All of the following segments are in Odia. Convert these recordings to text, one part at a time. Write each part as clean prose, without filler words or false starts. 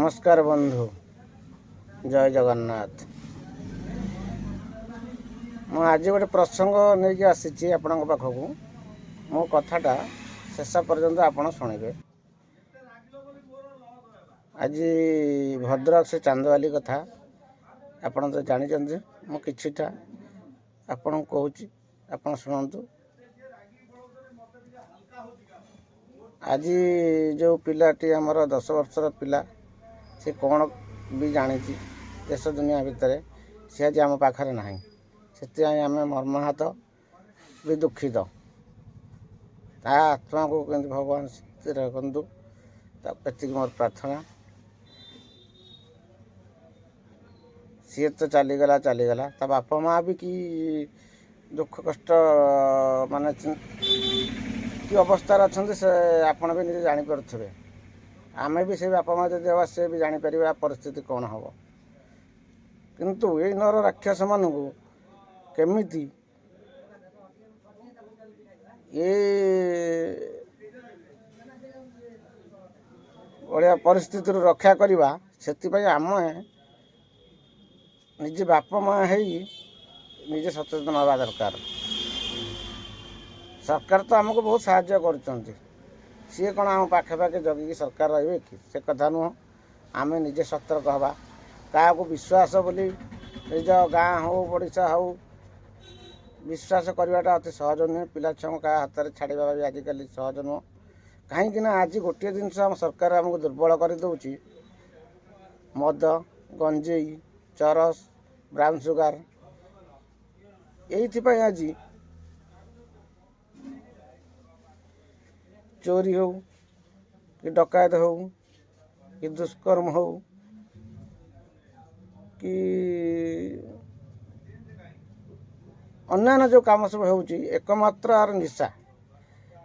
ନମସ୍କାର ବନ୍ଧୁ, ଜୟ ଜଗନ୍ନାଥ। ମୁଁ ଆଜି ଗୋଟେ ପ୍ରସଙ୍ଗ ନେଇକି ଆସିଛି ଆପଣଙ୍କ ପାଖକୁ। ମୋ କଥାଟା ଶେଷ ପର୍ଯ୍ୟନ୍ତ ଆପଣ ଶୁଣିବେ। ଆଜି ଭଦ୍ରକ ସେ ଚାନ୍ଦବାଲି କଥା ଆପଣ ତ ଜାଣିଛନ୍ତି। ମୁଁ କିଛିଟା ଆପଣଙ୍କୁ କହୁଛି, ଆପଣ ଶୁଣନ୍ତୁ। ଆଜି ଯେଉଁ ପିଲାଟି ଆମର 10 ବର୍ଷର ପିଲା, ସେ କ'ଣ ବି ଜାଣିଛି ଦେଶ ଦୁନିଆ ଭିତରେ? ସେ ଆଜି ଆମ ପାଖରେ ନାହିଁ। ସେଥିପାଇଁ ଆମେ ମର୍ମାହତ ବି ଦୁଃଖିତ। ତା ଆତ୍ମାକୁ କେମିତି ଭଗବାନ ଶାନ୍ତି ରଖନ୍ତୁ, ତା ଏତିକି ମୋର ପ୍ରାର୍ଥନା। ସିଏ ତ ଚାଲିଗଲା ଚାଲିଗଲା, ତା ବାପା ମା' ବି କି ଦୁଃଖ କଷ୍ଟ, ମାନେ କି ଅବସ୍ଥାରେ ଅଛନ୍ତି, ସେ ଆପଣ ବି ନିଜେ ଜାଣିପାରୁଥିବେ। ଆମେ ବି ସେ ବାପା ମା' ଯଦି ହେବା, ସେ ବି ଜାଣିପାରିବା ପରିସ୍ଥିତି କ'ଣ ହେବ। କିନ୍ତୁ ଏଇ ନର ରାକ୍ଷସମାନଙ୍କୁ କେମିତି ଏ ଭଳିଆ ପରିସ୍ଥିତିରୁ ରକ୍ଷା କରିବା, ସେଥିପାଇଁ ଆମେ ନିଜେ ବାପା ମା' ହେଇ ନିଜେ ସଚେତନ ହେବା ଦରକାର। ସରକାର ତ ଆମକୁ ବହୁତ ସାହାଯ୍ୟ କରୁଛନ୍ତି। ସିଏ କ'ଣ ଆମ ପାଖେ ପାଖେ ଜଗିକି ସରକାର ରହିବେ କି? ସେ କଥା ନୁହଁ। ଆମେ ନିଜେ ସତର୍କ ହେବା। କାହାକୁ ବିଶ୍ୱାସ ବୋଲି ନିଜ ଗାଁ ହଉ, ପଡ଼ିଶା ହଉ, ବିଶ୍ୱାସ କରିବାଟା ଅତି ସହଜ ନୁହେଁ। ପିଲା ଛୁଆଙ୍କୁ କାହା ହାତରେ ଛାଡ଼ିବା ବି ଆଜିକାଲି ସହଜ ନୁହଁ। କାହିଁକି ନା ଆଜି ଗୋଟିଏ ଜିନିଷ ଆମ ସରକାର ଆମକୁ ଦୁର୍ବଳ କରିଦେଉଛି, ମଦ, ଗଞ୍ଜେଇ, ଚରସ, ବ୍ରାଉନ୍ ସୁଗାର। ଏଇଥିପାଇଁ ଆଜି ଚୋରି ହଉ କି ଡକାୟତ ହଉ କି ଦୁଷ୍କର୍ମ ହଉ କି ଅନ୍ୟାନ୍ୟ ଯେଉଁ କାମ ସବୁ ହେଉଛି, ଏକମାତ୍ର ଆର ନିଶା।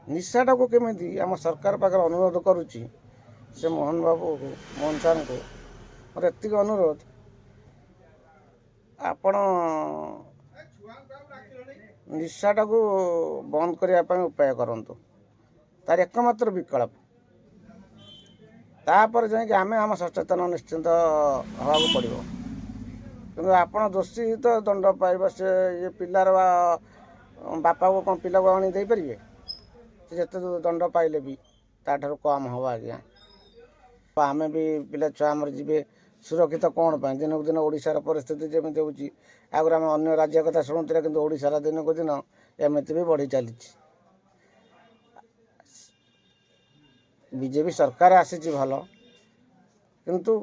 ନିଶାଟାକୁ କେମିତି ଆମ ସରକାର ପାଖରେ ଅନୁରୋଧ କରୁଛି, ସେ ମୋହନ ବାବୁକୁ, ମୋହନ ସାର୍ଙ୍କୁ ମୋର ଏତିକି ଅନୁରୋଧ, ଆପଣ ନିଶାଟାକୁ ବନ୍ଦ କରିବା ପାଇଁ ଉପାୟ କରନ୍ତୁ। ତାର ଏକମାତ୍ର ବିକଳ୍ପ। ତାପରେ ଯାଇକି ଆମେ ଆମ ସଚେତନ ନିଶ୍ଚିନ୍ତ ହେବାକୁ ପଡ଼ିବ। କିନ୍ତୁ ଆପଣ ଦୋଷୀ ତ ଦଣ୍ଡ ପାଇବ ସେ। ଇଏ ପିଲାର ବାପାକୁ କ'ଣ ପିଲାକୁ ଆଣି ଦେଇପାରିବେ? ସେ ଯେତେ ଦଣ୍ଡ ପାଇଲେ ବି ତାଠାରୁ କମ୍ ହେବ ଆଜ୍ଞା। ଆମେ ବି ପିଲା ଛୁଆ ଆମର ଯିବେ ସୁରକ୍ଷିତ କ'ଣ ପାଇଁ? ଦିନକୁ ଦିନ ଓଡ଼ିଶାର ପରିସ୍ଥିତି ଯେମିତି ହେଉଛି, ଆଗରୁ ଆମେ ଅନ୍ୟ ରାଜ୍ୟ କଥା ଶୁଣୁଥିଲେ, କିନ୍ତୁ ଓଡ଼ିଶାର ଦିନକୁ ଦିନ ଏମିତି ବି ବଢ଼ି ଚାଲିଛି। ବିଜେପି ସରକାର ଆସିଛି ଭଲ, କିନ୍ତୁ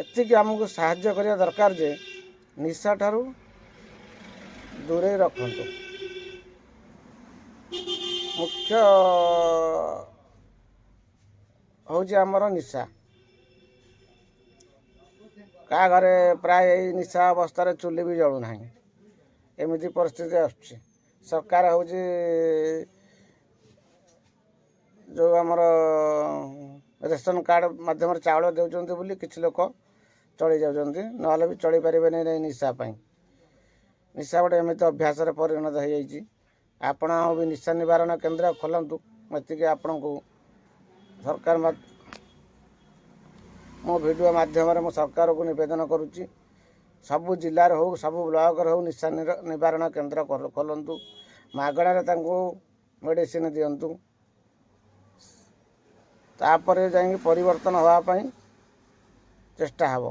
ଏତିକି ଆମକୁ ସାହାଯ୍ୟ କରିବା ଦରକାର ଯେ ନିଶାଠାରୁ ଦୂରେଇ ରଖନ୍ତୁ। ମୁଖ୍ୟ ହେଉଛି ଆମର ନିଶା। କାହା ଘରେ ପ୍ରାୟ ଏଇ ନିଶା ଅବସ୍ଥାରେ ଚୁଲି ବି ଜଳୁନାହିଁ। ଏମିତି ପରିସ୍ଥିତି ଆସୁଛି। ସରକାର ହେଉଛି ଯେଉଁ ଆମର ରେସନ କାର୍ଡ଼ ମାଧ୍ୟମରେ ଚାଉଳ ଦେଉଛନ୍ତି ବୋଲି କିଛି ଲୋକ ଚଳି ଯାଉଛନ୍ତି, ନହେଲେ ବି ଚଳିପାରିବେନି ଏଇ ନିଶା ପାଇଁ। ନିଶା ଗୋଟେ ଏମିତି ଅଭ୍ୟାସରେ ପରିଣତ ହେଇଯାଇଛି। ଆପଣ ଆଉ ବି ନିଶା ନିବାରଣ କେନ୍ଦ୍ର ଖୋଲନ୍ତୁ। ମୁଁ ଏତିକି ଆପଣଙ୍କୁ ସରକାର, ମୋ ଭିଡ଼ିଓ ମାଧ୍ୟମରେ ମୁଁ ସରକାରକୁ ନିବେଦନ କରୁଛି, ସବୁ ଜିଲ୍ଲାରେ ହଉ, ସବୁ ବ୍ଲକରେ ହଉ, ନିଶା ନିବାରଣ କେନ୍ଦ୍ର ଖୋଲନ୍ତୁ। ମାଗଣାରେ ତାଙ୍କୁ ମେଡ଼ିସିନ ଦିଅନ୍ତୁ। ତାପରେ ଯାଇକି ପରିବର୍ତ୍ତନ ହେବା ପାଇଁ ଚେଷ୍ଟା ହେବ।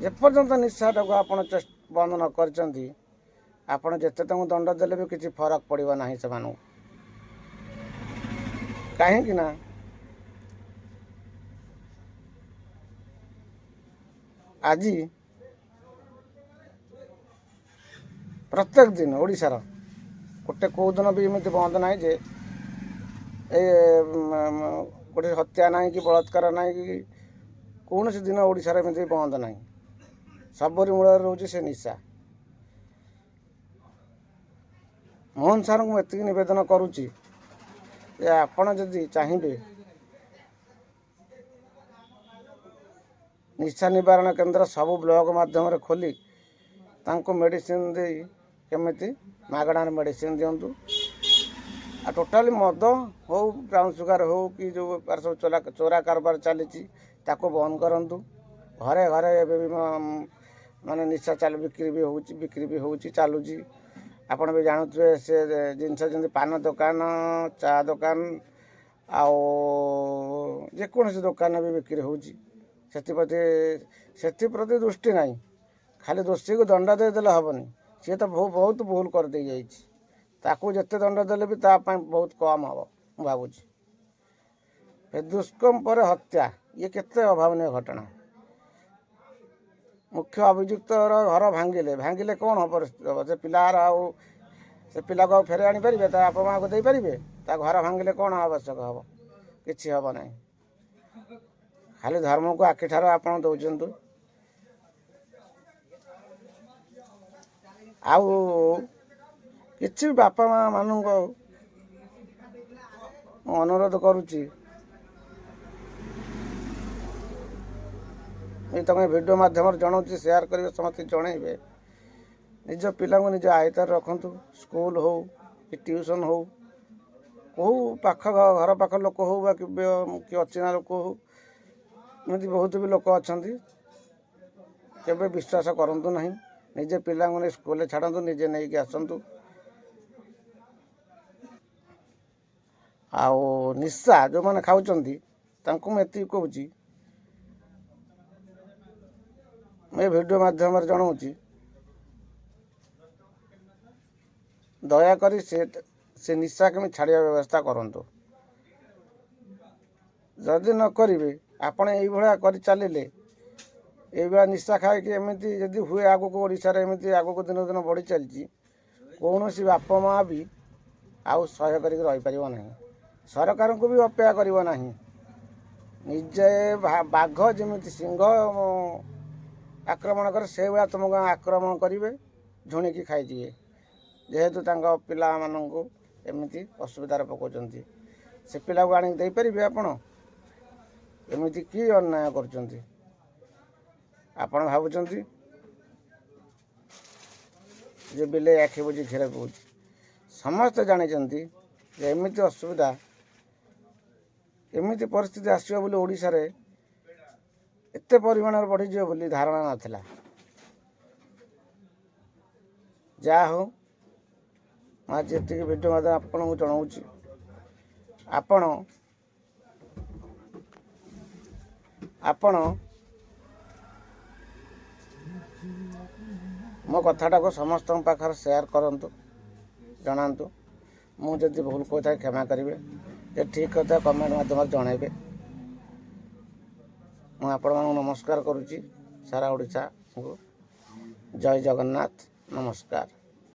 ଯେପର୍ଯ୍ୟନ୍ତ ନିଶାଟାକୁ ଆପଣ ବନ୍ଦ ନ କରିଛନ୍ତି, ଆପଣ ଯେତେ ତାଙ୍କୁ ଦଣ୍ଡ ଦେଲେ ବି କିଛି ଫରକ ପଡ଼ିବ ନାହିଁ ସେମାନଙ୍କୁ। କାହିଁକି ନା ଆଜି ପ୍ରତ୍ୟେକ ଦିନ ଓଡ଼ିଶାର ଗୋଟେ କେଉଁ ଦିନ ବି ଏମିତି ବନ୍ଦ ନାହିଁ ଯେ ଏ ଗୋଟେ ହତ୍ୟା ନାହିଁ କି ବଳାତ୍କାର ନାହିଁ କି କୌଣସି ଦିନ ଓଡ଼ିଶାରେ ଏମିତି ବନ୍ଦ ନାହିଁ। ସବୁରି ମୂଳରେ ରହୁଛି ସେ ନିଶା। ମୋହନ ସାର୍ଙ୍କୁ ମୁଁ ଏତିକି ନିବେଦନ କରୁଛି ଯେ ଆପଣ ଯଦି ଚାହିଁବେ, ନିଶା ନିବାରଣ କେନ୍ଦ୍ର ସବୁ ବ୍ଲକ ମାଧ୍ୟମରେ ଖୋଲି ତାଙ୍କୁ ମେଡ଼ିସିନ ଦେଇ, କେମିତି ମାଗଣାରେ ମେଡ଼ିସିନ ଦିଅନ୍ତୁ। ଆଉ ଟୋଟାଲି ମଦ ହଉ, ବ୍ରାଉନ୍ ସୁଗାର ହଉ କି ଯେଉଁ ବେପାର ସବୁ ଚୋରା କାରବାର ଚାଲିଛି, ତାକୁ ବନ୍ଦ କରନ୍ତୁ। ଘରେ ଘରେ ଏବେ ବି ମାନେ ନିଶା ଚାଲୁ ବିକ୍ରି ବି ହେଉଛି, ବିକ୍ରି ବି ହେଉଛି, ଚାଲୁଛି। ଆପଣ ବି ଜାଣୁଥିବେ ସେ ଜିନିଷ, ଯେମିତି ପାନ ଦୋକାନ, ଚା ଦୋକାନ, ଆଉ ଯେକୌଣସି ଦୋକାନ ବି ବିକ୍ରି ହେଉଛି। ସେଥିପ୍ରତି ଦୃଷ୍ଟି ନାହିଁ। ଖାଲି ଦୋଷୀକୁ ଦଣ୍ଡ ଦେଇଦେଲେ ହେବନି। ସିଏ ତ ବହୁତ ଭୁଲ କରିଦେଇ ଯାଇଛି, ତାକୁ ଯେତେ ଦଣ୍ଡ ଦେଲେ ବି ତା ପାଇଁ ବହୁତ କମ୍ ହେବ ମୁଁ ଭାବୁଛି। ଏ ଦୁଷ୍କର୍ମ ପରେ ହତ୍ୟା, ଇଏ କେତେ ଅଭାବନୀୟ ଘଟଣା। ମୁଖ୍ୟ ଅଭିଯୁକ୍ତର ଘର ଭାଙ୍ଗିଲେ କ'ଣ ପରିସ୍ଥିତି ହେବ? ସେ ପିଲାର ଆଉ ସେ ପିଲାକୁ ଆଉ ଫେରାଇ ଆଣିପାରିବେ? ତା ବାପା ମାଆକୁ ଦେଇପାରିବେ? ତା ଘର ଭାଙ୍ଗିଲେ କ'ଣ ଆବଶ୍ୟକ ହେବ? କିଛି ହେବ ନାହିଁ। ଖାଲି ଧର୍ମକୁ ଆଖିଠାର ଆପଣ ଦେଉଛନ୍ତି। ଆଉ କିଛି ବାପା ମା' ମାନଙ୍କୁ ମୁଁ ଅନୁରୋଧ କରୁଛି, ଏ ତମେ ଭିଡ଼ିଓ ମାଧ୍ୟମରେ ଜଣାଉଛି, ସେୟାର କରିବେ, ସମସ୍ତେ ଜଣାଇବେ। ନିଜ ପିଲାଙ୍କୁ ନିଜ ଆୟତ୍ତରେ ରଖନ୍ତୁ। ସ୍କୁଲ ହଉ କି ଟ୍ୟୁସନ୍ ହଉ, କେଉଁ ପାଖ ଘର ପାଖ ଲୋକ ହଉ ବା କି ଅଚିହ୍ନା ଲୋକ ହଉ, ଏମିତି ବହୁତ ବି ଲୋକ ଅଛନ୍ତି, କେବେ ବିଶ୍ୱାସ କରନ୍ତୁ ନାହିଁ। ନିଜେ ପିଲାଙ୍କୁ ନେଇ ସ୍କୁଲରେ ଛାଡ଼ନ୍ତୁ, ନିଜେ ନେଇକି ଆସନ୍ତୁ। ଆଉ ନିଶା ଯେଉଁମାନେ ଖାଉଛନ୍ତି ତାଙ୍କୁ ମୁଁ ଏତିକି କହୁଛି, ମୁଁ ଏ ଭିଡ଼ିଓ ମାଧ୍ୟମରେ ଜଣାଉଛି, ଦୟାକରି ସେ ନିଶା କେମିତି ଛାଡ଼ିବା ବ୍ୟବସ୍ଥା କରନ୍ତୁ। ଯଦି ନ କରିବେ, ଆପଣ ଏଇଭଳିଆ କରି ଚାଲିଲେ, ଏଇଭଳିଆ ନିଶା ଖାଇକି ଏମିତି ଯଦି ହୁଏ ଆଗକୁ, ଓଡ଼ିଶାରେ ଏମିତି ଆଗକୁ ଦିନକୁ ଦିନ ବଢ଼ି ଚାଲିଛି, କୌଣସି ବାପା ମା' ବି ଆଉ ସହ୍ୟ କରିକି ରହିପାରିବ ନାହିଁ। ସରକାରଙ୍କୁ ବି ଅପେକ୍ଷା କରିବ ନାହିଁ। ନିଜେ ବାଘ ଯେମିତି ସିଂହ ଆକ୍ରମଣ କରେ, ସେଇଭଳିଆ ତୁମକୁ ଆକ୍ରମଣ କରିବେ, ଝୁଣିକି ଖାଇଯିବେ। ଯେହେତୁ ତାଙ୍କ ପିଲାମାନଙ୍କୁ ଏମିତି ଅସୁବିଧାରେ ପକାଉଛନ୍ତି, ସେ ପିଲାକୁ ଆଣିକି ଦେଇପାରିବେ ଆପଣ? ଏମିତି କି ଅନ୍ୟାୟ କରୁଛନ୍ତି ଆପଣ? ଭାବୁଛନ୍ତି ଯେ ବିଲେଇ ଆଖି ବୁଜି କ୍ଷୀର ପିଉଛି। ସମସ୍ତେ ଜାଣିଛନ୍ତି ଯେ ଏମିତି ଅସୁବିଧା, ଏମିତି ପରିସ୍ଥିତି ଆସିବ ବୋଲି, ଓଡ଼ିଶାରେ ଏତେ ପରିମାଣରେ ବଢ଼ିଯିବ ବୋଲି ଧାରଣା ନଥିଲା। ଯାହା ହଉ, ମୁଁ ଆଜି ଏତିକି ଭିଡ଼ିଓ ମଧ୍ୟ ଆପଣଙ୍କୁ ଜଣାଉଛି। ଆପଣ ମୋ କଥାଟାକୁ ସମସ୍ତଙ୍କ ପାଖରେ ସେୟାର କରନ୍ତୁ, ଜଣାନ୍ତୁ। ମୁଁ ଯଦି ଭୁଲ କହୁଥାଏ କ୍ଷମା କରିବେ, ଯେ ଠିକ୍ କଥା କମେଣ୍ଟ ମାଧ୍ୟମରେ ଜଣାଇବେ। ମୁଁ ଆପଣମାନଙ୍କୁ ନମସ୍କାର କରୁଛି, ସାରା ଓଡ଼ିଶାକୁ ଜୟ ଜଗନ୍ନାଥ, ନମସ୍କାର।